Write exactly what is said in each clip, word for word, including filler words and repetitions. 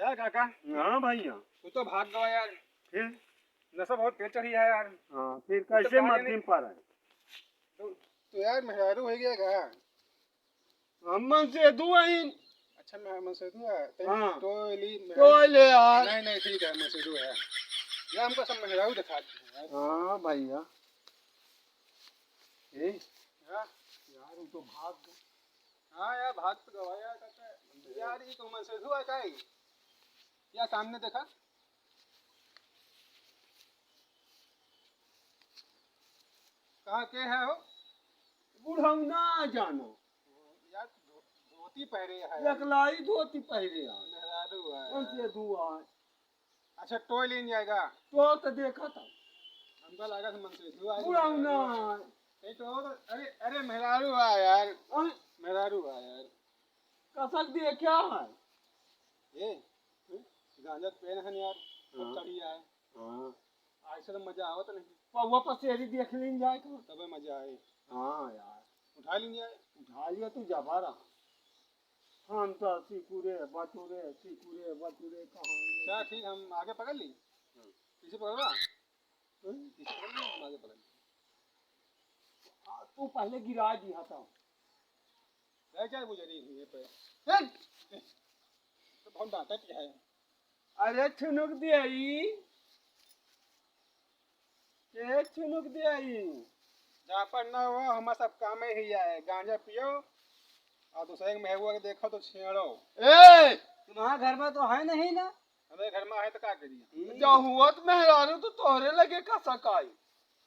क्या काका? हाँ भैया। तू तो भाग गवा यार। फिर? नशा बहुत तेज चढ़ी है यार। हाँ, फिर तो कैसे कहा मत नहीं दिन पर है? तो, तो यार मेहरारू हो गया का? हम मनसेधू हईन। अच्छा, मैं मनसेधू है। तैं हाँ। टोली में तो ले यार। नहीं, नहीं, ठीक है, मनसेधू है। यार, हमको सब मेहरारू दिखा दे यार। हाँ भैया। ए? हाँ? यार, वो तो भाग गए। हाँ यार, भाग तो गवा यार, काका। यार, ये तो मनसेधू है का ही? या सामने देखा। कहाँ के है हो? बुढ़ौना जानो। यार, धो-, धोती पहरे है। एकलाई धोती पहरे है। मेहरारू है। मनसेधू है। अच्छा, टोय लेन जाएगा। तो, तो देखा था। हमका लगा था मनसेधू है। बुढ़ौना। नहीं तो, अरे, अरे, मेहरारू है यार। हाँ। मेहरारू है यार। कसक दिए क्या है? ये, गांजा पेन है यार, हाँ। चढ़ी है। हाँ। ऐसे तो मजा आवत नहीं। पौवा पसेरी देख लीन जाए तो। तबे मजा आए। हाँ यार। उठा लीन जाए। उठा लिया तू जबरा। हम तो सिकुरे, बटुरे, सिकुरे, बटुरे, कहाँ ले? अच्छा, ठीक, हम आगे पकड़ ली। हाँ। पीछे पकड़वा? हाँ। पीछे पकड़ ली, हम आगे पकड़ ली। हाँ, तू पहले गिरा दिया था। रह जाए गुजरी हुई पे। हट! तो बहुत डांटत है। अरे छुनुक दे आई। के छुनुक दे आई? जहाँ पर ना हो, हमार सब काम ही है। गांजा पियो और दूसरे के मेहुआ के देखो तो छेड़ो। ए! तुम्हारा घर में तो है नहीं ना? हमारे घर में है तो का करिए? हम्म। जहुवत मेहरारू तो तोहरे लगे का सकाई।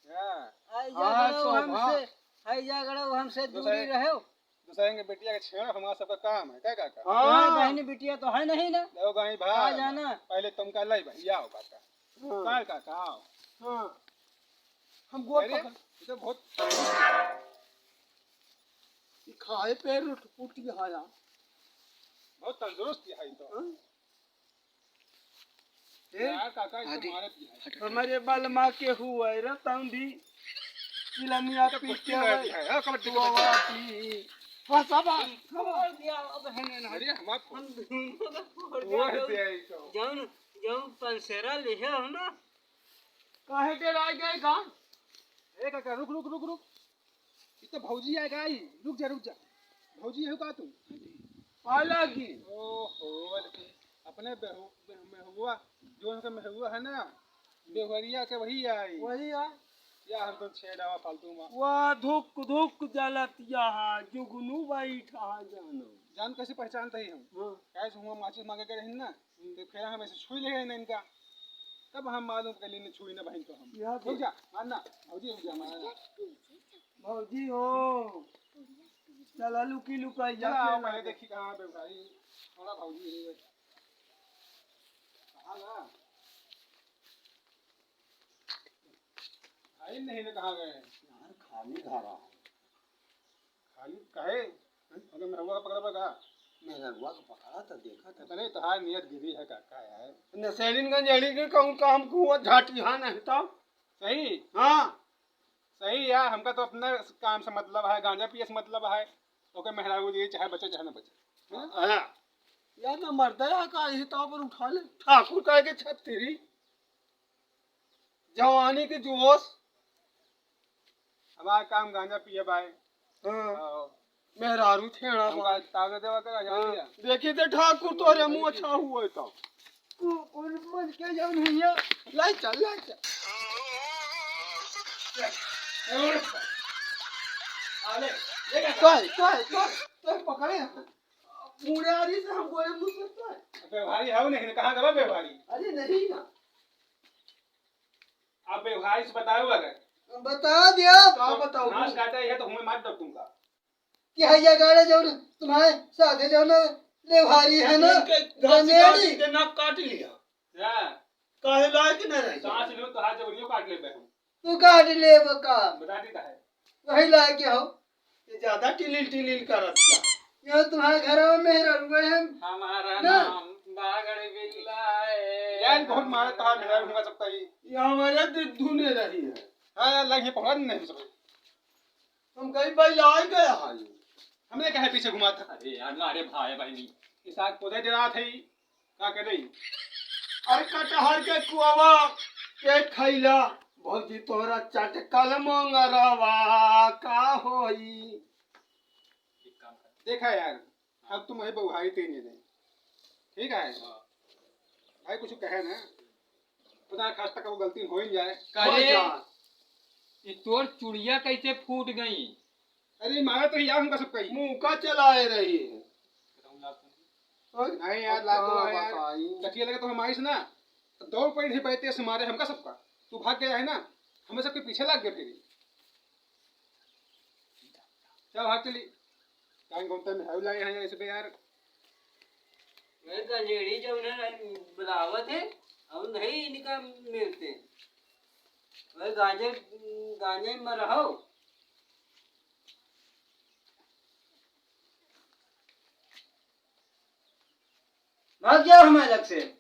हाँ। आई जा हाँ, गड़ा वो शोभा। हमसे, आई जा गड़ा वो हमसे दूसरे दूरी रहो। दूसरे के बिटिया के छेड़ो हमारा सबका काम है, का काका? हाँ। हाँ, बहनी बिटिया तो है नहीं ना। लो गाई भाई, आ जाना। पहले तुमका लाई भाई, आओ काका। हाँ। का काका, आओ। हाँ। हम गोद अरे, पकड़। ये तो बहुत ये खाए पे रुट पुट गया। बहुत तंदुरुस्त है ये तो। हाँ। ए? यार काका, ये तो आदि। मारत ही है। हमारे बलमा के हुआ है रतौंधी, चिलमिया तो पी कुश्ती के लड़ाई हुआ है, हाँ, कबड्डी, कबड्डी। हुआ थी। हाँ, सब आ, सब आ। छोड़ दिया, अब है ना। अरे, हमार हम दोनों का छोड़ छोड़ दिया, दे तो। आई तो। जौन, जौन पंसेरा लिहे हो ना। काहे डेराय गए का? ए काका, रुक, रुक, रुक, रुक। ई तो भौजी आए गाई, रुक जा, रुक जा। भौजी हो का तू? पाला की। ओहो, अपने बेहु-, बेहु-, मेहुआ, जो उनका मेहुआ है ना, बेहुरिया के वही आई। वही आ। या हम तो छेड़ावा फालतू में। वाह, धुक धुक जलत यहाँ, जुगनू बैठा जानो। जान कैसे पहचानते ही हम? हाँ। कैसे हुआ माचिस मांगे के रही ना? तो फेर हम ऐसे छुई ले गए ना इनका, तब हम मालूम कर लेने छुई ना बहन को हम। यहाँ रुक जा, मारना, भौजी रुक जा, मारना। भौजी हो, चला लुकी लुकाई जा चला, आओ, खेला पहले के। देखी कहाँ पे भाई, थोड़ा भौजी है। कहाँ गया? भाई नहीं ना, कहाँ गए? यार, खाली धारा है। खाली काहे? अगर मेहरुआ का पकड़बा का? मेहरुआ का पकड़ा तो देखा था। अरे, तोहार नियत गिरी है काका यार। नशेड़ीन गंजेड़ी के कहूँ काम को हुआ झाटी, हाँ नहीं तो। सही? हाँ। सही यार, हमका तो अपना काम से मतलब है, गांजा पिए से मतलब है। ओके मेहरारू जी, चाहे बचे चाहे ना बचे। हाँ? हाँ। यार ना मर्द है का, यही तो पर उठा ले। ठाकुर कहे के छत तेरी। जवानी के जोश। हमार काम गांजा पिए बाय। हाँ। हाँ। मेहरारू छेड़ा हमका बाय। तावे देवा के राजा हाँ। भैया। देखी ते ठाकुर तोरे मुँह अच्छा हुआ तो। को-, कौन मन के जान हुई है? लाई चल, लाई चल। ए, उठ। आ ले, ले जा। कोई, कोई, कोई, कोई पकड़े। मुड़े आ रही से हम गोरे मुँह से कोई। अबे भाई, हाउ नहीं, कहाँ गवा बे भाई? अरे नहीं ना। अब व्यवहार से बताओ अगर। बता दिया। तो का बताऊं? घास काटा है तो हमें मार दो तुमका। कि हैया गाड़े जौन तुम्हारे साथे जौन लेवारी है ना, इनके घास गंजेड़ी। काट के नाक काट लिया। क्या? काहे लायक न रह गया? सांस लो तो हाथ जबरियो काट लेबे हम। तू काट लेबे का? बता दी काहे। वही लायक हो। ये ज्यादा टिलिल टिलिल करत बा। यहाँ तुम्हारे घर में मेहररुआ है। हमारा ना। नाम बागड़ बिल्ला है। यार, बहुत मारा था, मेहररुआ हुआ सबका ही। ये हमारे तो धुने रही है। हाँ यार, लाइए पकड़ा नहीं सब। हम कहीं भाई लाई गया है। हमने कहे पीछे घुमा था। अरे यार, मारे भाई बहनी। इस आग को दे डरा था ही। का करे? अरे कटहर के कोवा के खैला, भौजी तोहरा चटकल मोंगरवा का होई? देखा यार, अब तुम वही बउहाई तीन जने, ठीक है? भाई कुछ कहे ना, पता है, खास तक वो गलती हो ही जाए। करे, हो जाए। ये तोर चुड़िया कैसे फूट गई? अरे, मारा तो यार हमका सब कही। मुंह का चलाए रही है। और नहीं यार, अब लाग कहाँ गया यार। बताई? कटिया लगे तो हम आइस ना, तो दौड़ पड़ी नहीं पाए, तेज से मारे हमका सबका। तू भाग गया है ना, हमें सबके पीछे लाग गए फिर। चल भाग चली। काहे घूमते में हऊ लाए हैं इस पे यार। वह गंजेड़ी जो उन्हें बुलावत है, और नहीं इनका मिलते। वह गांजे, गांजे में रहो। भाग जाओ हमारे लग से।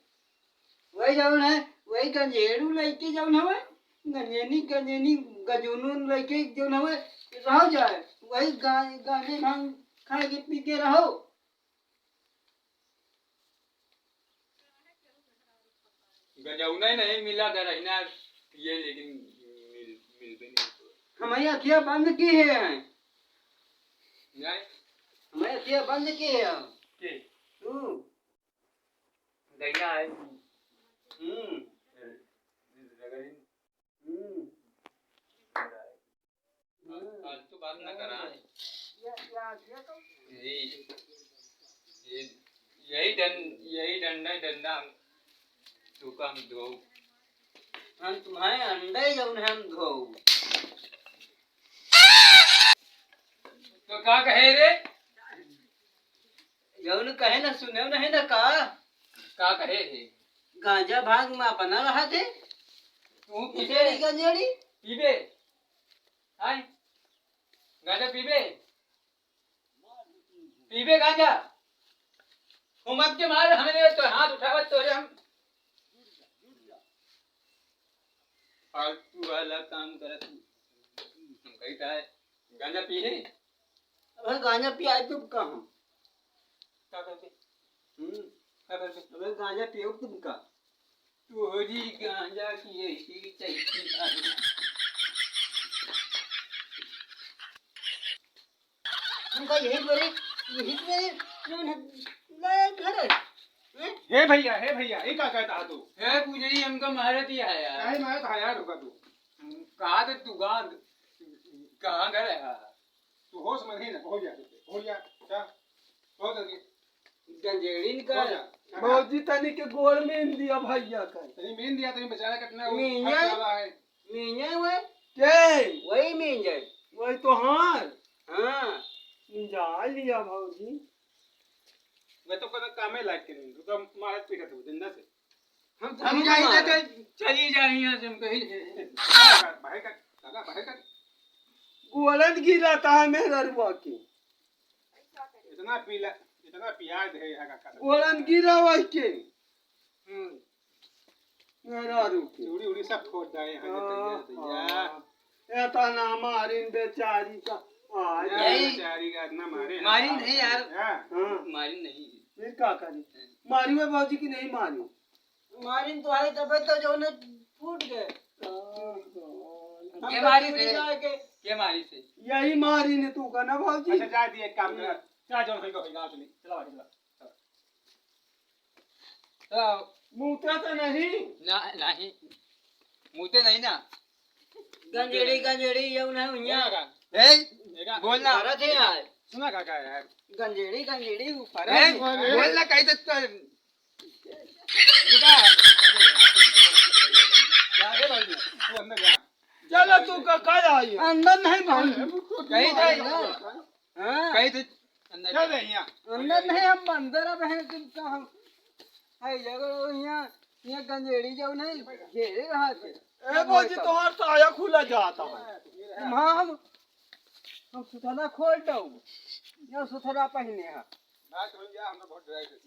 वही जौन है, वही गंजेड़ू लइके जौन हवे, गंजेनी, गंजेनी, गजूनू लइके जौन हवे, रह जाए। वही गा-, गांजे भांग खा के पी के रहो। गजौना ही नहीं मिला, दरहिना पिए, लेकिन मिल, मिलबे नहीं तो। हमारी अखियाँ बंद की है। नहीं। हमारी अखियाँ बंद की है। के? तू। गैया है। हम्म। रगड़ी। हम्म। फालतू बात ना करा। ये, ये, यही डं-, यही डंडा, डंडा हम, तू का हम धो। हम तुम्हारे अंडे जौन है हम धो। तो का कहे रे? जौन कहे ना सुने नहीं ना का? का कहे थे? गांजा भांग में अपना रहा थे। तू पीबे? गंजेड़ी, गंजेड़ी। पीबे? आय? गांजा पीबे? पीबे गांजा? हुमक के मार हमने तो हाथ उठावत तोरे हम। फालतू वाला काम करत। हम कही था, गांजा पी है? अबे गांजा पियाए तुम कहाँ? का करके? हम्म। का करके? अबे गांजा पियो तुम का? तोहरी गांजा की ऐसी तैसी। हमका यही बोले, यही बोले, ले घर है। हैं? हे भैया, हे भैया, ये का कहता है तू? हे पुजरी, हमका मारत ही है यार। काहे मारत है यार, रुका तू? कहा तो तू गांध, कहाँ घर है? तू होश में नहीं ना, हो जा, हो जा, जा, हो जल्दी। गंजेड़िन का हो जा। भौजी तनी के गोड़ में दिया भैया का। तनी मीन दिया, तनी बेचारा कितना वो मीन फंस है? वाला है। मीन है वो? के? वही मीन है। वही तो हार। हाँ। जा लिया भौजी। मैं तो कदा कामे लायक के नहीं, तू तो मारत पीटत हो, जिंदा से। हम हम जाई ना तो चली जाई यहाँ से, हम कहीं। बाहर कर, बाहर कर, दादा, बाहर कर। गोड़न गिराता है मेहररुआ के। इतना पीला, इतना प्यार है यहाँ का कसम। गोड़न गिरावा के। हम्म। मेहररुआ के। चूड़ी उड़ी सब फोड़ डाले हैं, हाँ, भैया, भैया। हाँ। एतना मारिन बेचारी का। आ, यही। बेचारी का इतना मारे हैं। मारिन नहीं यार। हाँ। हाँ। मारिन नहीं। फिर का करी? मारी में भौजी की नहीं मारी। मारिन तो है, तबे तो जो ने फूट गए। हाँ, हाँ। हम के तो मारी चूड़ी थे? लाके के मारी थे? यही मारी ने तू का ना भौजी। अच्छा, जा दिए, एक काम कर। हम्म। जा, जो होइगा, होइगा, चली। चला, चला। तो मुते तो नहीं? ना, नहीं। मुते नहीं ना। गंजेड़ी, गंजेड़ी, ये उन्हें हुइया। ए, देखा? बोल ना। अरे थे यार। सुना काका यार। गंजेड़ी, गंजेड़ी, ऊपर ए, है। बोल ना, कहीं तो, तो जा रे भाई, तू अंदर जा। चलो, तू का, का आई? अंदर नहीं भाई। कहीं तो, हाँ। कहीं तो अंदर चल रहे हैं। अंदर नहीं, हम अंदर अब हैं, तुम तो हम, है जगह यहाँ, यहाँ गंजेड़ी जाओ नहीं, घेरे रहा थे। ए भौजी, तोहार साया खुला जाता है। हम, हाँ, हम, हम सुथरा खोल दो, या सुथरा पहने हैं।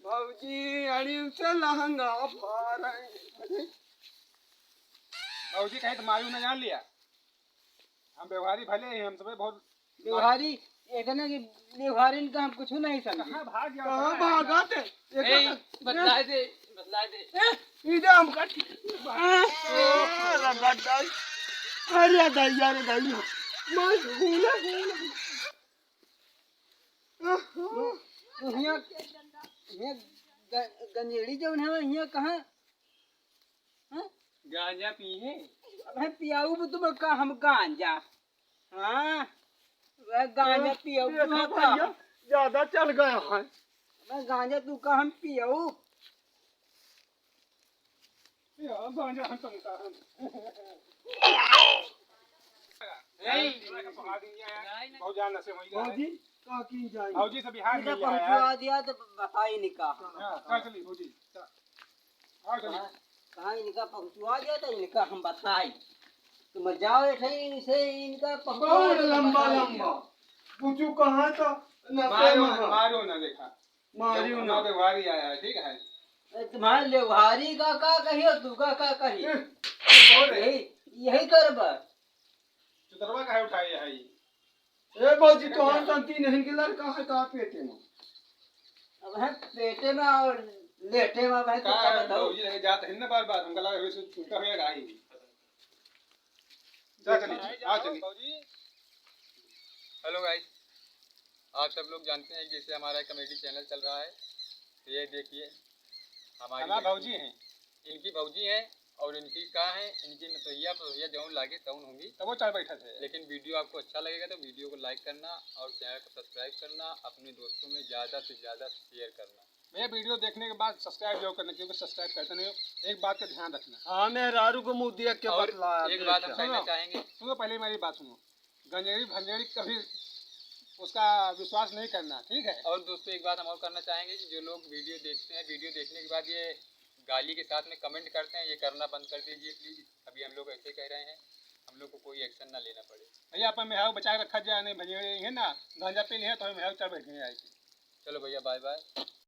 भौजी, अड़िन से लहंगा फाड़। भौजी कहे तो मारू ना जान लिया। हम व्यवहारी भले ही, हम सबे बहुत व्यवहारी, इतने की व्यवहारिन का हम कुछ नहीं समझे। कहाँ भाग गया? कहाँ भागा थे? ए, एक बता दे। ला दे। ए, ई दे हमका। अरे दाई, अरे दाई, मैं भूला, भूला। हियाँ, हियाँ ग-, गंजेड़ी जौन है, हियाँ कहाँ? हाँ? गांजा पी है? अबे पियाऊ भी तुम का हम गांजा? हाँ? वह गांजा हाँ, पियाऊ देखा तुम का? भैया, ज्यादा चढ़ गया है। अबे गांजा तू का हम पियाऊ? या, गांजा हम तुम का हम। नहीं। बहुत जान से वही है। भौजी, का की जाए? भौजी से बिहार इधर में आया है। पहुंचवा दिया तो बताई नहीं का। हाँ, चल चली भौजी। चल। हाँ, चली। कहाँ, कहाँ इनका पहुँचवा दिया तो इनका हम बताई। तुम जाओ, ऐसे ही इनसे इनका पहुँचवा बहुत दिया तो लंबा बताई। लंबा। बुझू कहाँ तो नशे मारो में ना, है। मारो ना, देखा। मारियो ना। हमारे वारी आया है, ठीक है? ए, तुम्हारे लेवारी का, का कहियो, तू का, का कही? ए, बोल रे। यही, यही करबा। चुतरवा काहे उठाए है ई? ए भौजी, तोहर संती नहीं के लड़का है का पेटे में? अब है पेटे में और लेटे में, अब है तो का का बताओ? भौजी लगे जात है ना बार बार, हमका लगा है उल्टा हो गया गाई। जा चली, आ चली। भौजी। हेलो गाइस, आप सब लोग जानते हैं कि जैसे हमारा कॉमेडी चैनल चल रहा है, तो ये देखिए हमारी हमारा लड़की भौजी हैं। इनकी भौजी हैं और इनकी का है, इनकी नतोहिया पतोहिया जौन लागे तौन होंगी। तब वो चढ़ बैठा थे। लेकिन वीडियो आपको अच्छा लगेगा तो वीडियो को लाइक करना और चैनल को सब्सक्राइब करना, अपने दोस्तों में ज़्यादा से ज़्यादा शेयर करना। भैया वीडियो देखने के बाद सब्सक्राइब जरूर करना, क्योंकि सब्सक्राइब करते नहीं हो। एक बात का ध्यान रखना। हाँ, मेहरारू को मुँह दिया के और बतला एक दे बात हम क्या? कहना सुनो। चाहेंगे। सुनो, पहले हमारी बात सुनो। गंजेड़ी भंजेड़ी कभी उसका विश्वास नहीं करना, ठीक है? और दोस्तों, एक बात हम और करना चाहेंगे कि जो लोग वीडियो देखते हैं, वीडियो देखने के बाद ये गाली के साथ में कमेंट करते हैं, ये करना बंद कर दीजिए प्लीज। अभी हम लोग ऐसे कह रहे हैं, हम लोग को कोई एक्शन ना लेना पड़े। भैया, अपन मेहरारू बचा के रखा जाए, नहीं भंजेड़ी है ना, गांजा पी लिया तो हमें मेहरारू चढ़ बैठने आएगी। चलो भैया, बाय बाय।